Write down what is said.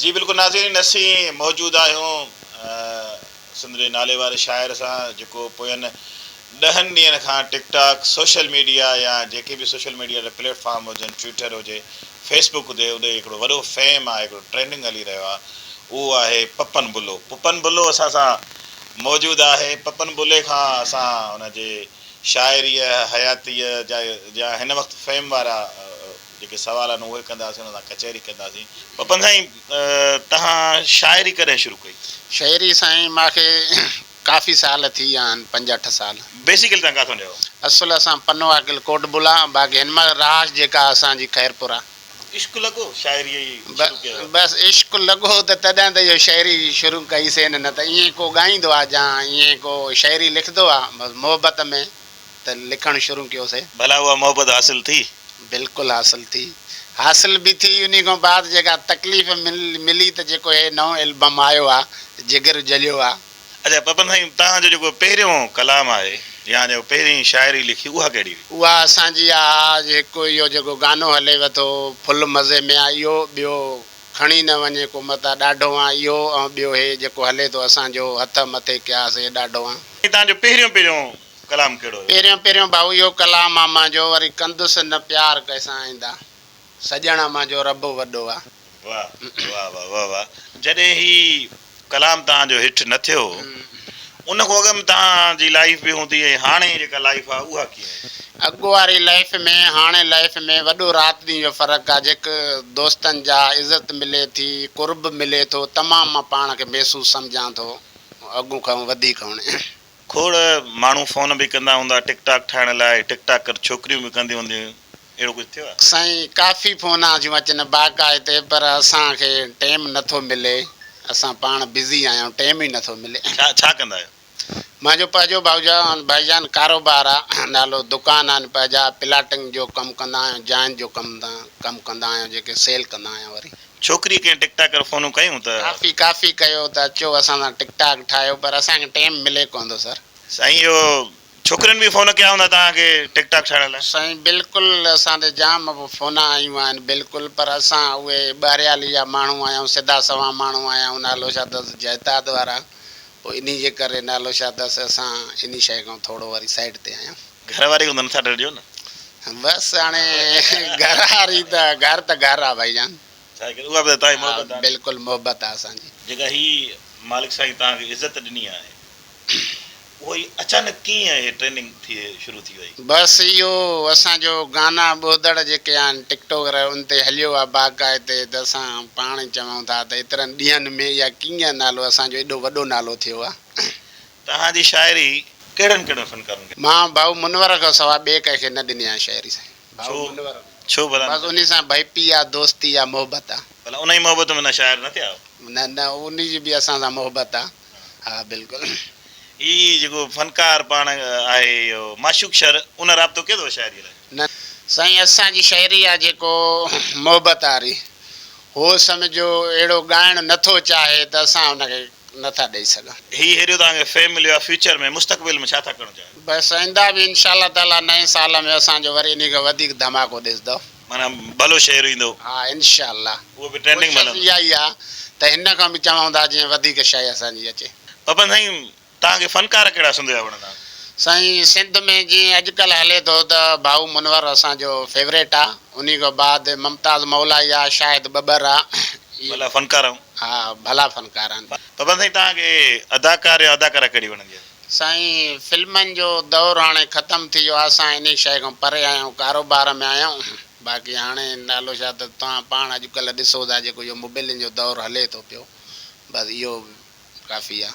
جي بلڪل ناظرين اسين موجود آهيون سنڌ جي نالي واري شاعر سان جيڪو پوين ڏهن ڏينهن کان ٽڪ ٽاڪ سوشل ميڊيا يا جيڪي به سوشل ميڊيا جا پليٽ فارم هجن ٽوئٽر هجي فيس بڪ هجي اتي هڪڙو وڏو فيم آهي هڪڙو ٽرينڊنگ هلي رهيو آهي اهو آهي پپن بلو پپن بلو اسان سان موجود آهي پپن بلي کان اسان ان جي شاعريء حياتيء جا يا هن وقت فيم وارا جيڪي سوال آهن اهي ڪنداسين ان سان ڪچهري ڪنداسين. پپن سائين توهان شاعري ڪڏهن شروع ڪئي؟ شاعري سائين مان کي ڪافي سال ٿي ويا آهن پنج اٺ سال. بيسيڪلي توهان ڪاٿون ڄائو؟ اصل اسان پنو عاقل ڪوٽ بلا باقي هن مهل رهائش جيڪا اسان جي خيرپور آ. عشق لڳو شاعري ئي شروع ڪيو؟ بس عشق لڳو ته تڏهن ته اهو شاعري شروع ڪئي سين نه ته ائين ڪو ڳائيندو آ جا ائين ڪو شاعري لکندو آ بس محبت ۾ ته لکڻ شروع ڪيوسي. ڀلا اها محبت حاصل ٿي؟ بلڪل حاصل ٿي. حاصل به ٿي انهي کان بعد جيڪا تڪليف ملي ته جيڪو هي نئون البم آيو آ جگر جليو آ. اڇا پپن سائين توهان جو جيڪو پهريون ڪلام آهي يا جيڪو پهرين شاعري لکي اها ڪهڙي هئي؟ اها اسان جي آ هڪ اهو جيڪو گانو هليو ٿو ڦل مزي ۾ آ اهو ٻيو کڻي نه وڃي ڪو متان ڏاڍو آن اهو ۽ ٻيو هي جيڪو هلي ٿو اسان جو هٿ مٿي ڪياسي ڏاڍو آن. توهان جو پهريون پهريون ڪلام ڪهڙو هيو؟ پهريون پهريون ڀائو اهو ڪلام آ مانجو وري ڪندس نه پيار ڪنهن آئنده سڄڻ آ مانجو رب وڏو آ. واه واه واه واه واه جڏهن هي ڪلام توهان جو هٽ نه ٿيو هو ان کان اڳ ۾ توهان جي لائيف به هوندي ۽ هاڻي جيڪا لائيف آ اها ڪيئن آهي؟ اڳ واري لائيف ۾ هاڻي لائيف ۾ وڏو رات ڏينهن جو فرق آ جيڪ دوستن جا عزت ملي ٿي قرب ملي ٿو تمام مان پاڻ کي محسوس سمجهان ٿو اڳ کان وڌيڪ هاڻي. کوڙ ماڻهو فون به ڪندا هوندا ٽڪ ٽاڪ ٺاهڻ لاء ٽڪ ٽاڪر ڇوڪريون به ڪنديون هونديون اهڙو ڪجهه ٿيو آهي؟ سائين ڪافي فونا ٿيون اچن باقاعدي پر اسان کي ٽيم نٿو ملي اسان پاڻ بزي آهيون ٽيم ئي نٿو ملي. ڇا ڇا ڪندا آهيو؟ مانجو پنهنجو ڀائوجان ڀائيجان ڪاروبار آ نالو دڪان آهن پنهنجا پلاٽنگ جو ڪم ڪندا آهيون جاين جو ڪم ڪم ڪندا آهيون جيڪي سيل ڪندا آهيون وري. ڇوڪري ڪنهن ٽڪ ٽاڪر فونون ڪيون ته. ڪافي ڪافي ڪيو ته اچو اسان سان ٽڪ ٽاڪ ٺاهيو پر اسان کي ٽيم ملي ڪونه ٿو سر. سائين اهو ڇوڪرين به فون ڪيا هوندا توهان کي ٽڪ ٽاڪ ٺاهڻ لاء. سائين بلڪل اسان تي جام فونا آيون آهن بلڪل پر اسان اهي ٻهريالي جا ماڻهو آهيون سڌا سنوان ماڻهو آهيون نالو ڇا اٿس جائداد وارا پوء انهي جي ڪري نالو ڇا اٿس اسان انهي شيء کان ٿورو وري سائيڊ تي آهيون. گهر واري کان ته نٿا ڊڄو نه. بس هاڻي گهر واري ته گهر ته گهر آ ڀائي جان. ڇا ڪريون اها به ته توهان جي محبت آ نه. بلڪل محبت آ اسان جي. جيڪا هي مالڪ سائين توهان کي عزت ڏني آهي اهو ئي اچانڪ ڪيئن هي ٽريننگ ٿي شروع ٿي وئي. بس اهو اسان جو گانا ٻڌندڙ جيڪي آهن ٽڪ ٽوڪر ان تي هليو آ باقاعدي ته اسان پاڻ ئي چئون ٿا ته ايترن ڏينهن ۾ اها ڪيئن نالو اسان جو ايڏو وڏو نالو ٿيو آ. توهان جي شاعري ڪهڙن ڪهڙن فنڪارن کي. مان ڀائو منور کان سوا ٻئي ڪنهن کي نه ڏني آهي شاعري سائين. ڀائو ڇو منور. ڇو ڀلا بس انهي سان ڀائپي آ دوستي آ محبت آ. ڀلا انهي محبت ۾ نه شاعر نه ٿيا آهيو. نه نه انهي جي به اسان سان محبت آ ها بلڪل. هي جيڪو فنڪار پاڻ آهي اهو معشوق شر ان رابطو ڪيو اٿو شاعري لاء. نه سائين اسان جي شاعري آ جيڪو محبت واري هو سمجهو اهڙو ڳائڻ نه ٿو چاهي ته اسان ان کي نه ٿا ڏئي سگهان. هي هيڏو توهان کي فيم مليو آهي فيوچر ۾ مستقبل ۾ ڇا ٿا ڪرڻ چاهيو؟ بس آئنده به انشاء الله تعالي نئين سال ۾ اسان جو وري انهي کان وڌيڪ ڌماڪو ڏسندؤ. معنيٰ ڀلو شعر ايندو. ها انشاء الله. اهو به ٽرينڊنگ ۾ ڪوشش هلندو. اها ئي آهي ته هن کان به چوون ٿا جيئن وڌيڪ شيء اسان جي اچي. پپن سائين توهان کي فنڪار ڪهڙا سنڌ جا وڻندا آهن؟ سائين سنڌ ۾ جيئن اڄڪلهه هلي ٿو ته ڀائو منور اسان جو فيوريٽ آ انهي کان بعد ممتاز مولائي آ شاهد ٻٻر آ اهي ڀلا فنڪار آهن. ها ڀلا فنڪار آهن. پپن سائين توهان کي اداڪار يا اداڪارا ڪهڙي وڻندي آهي؟ سائين فلمن جو دور هاڻي ختم ٿي ويو آ اسان انهي شيء کان پري آهيون ڪاروبار ۾ آهيون باقي هاڻي نالو ڇا ته توهان پاڻ اڄڪلهه ڏسو ٿا جيڪو اهو موبيلن جو دور هلي ٿو پيو بس اهو ڪافي آ.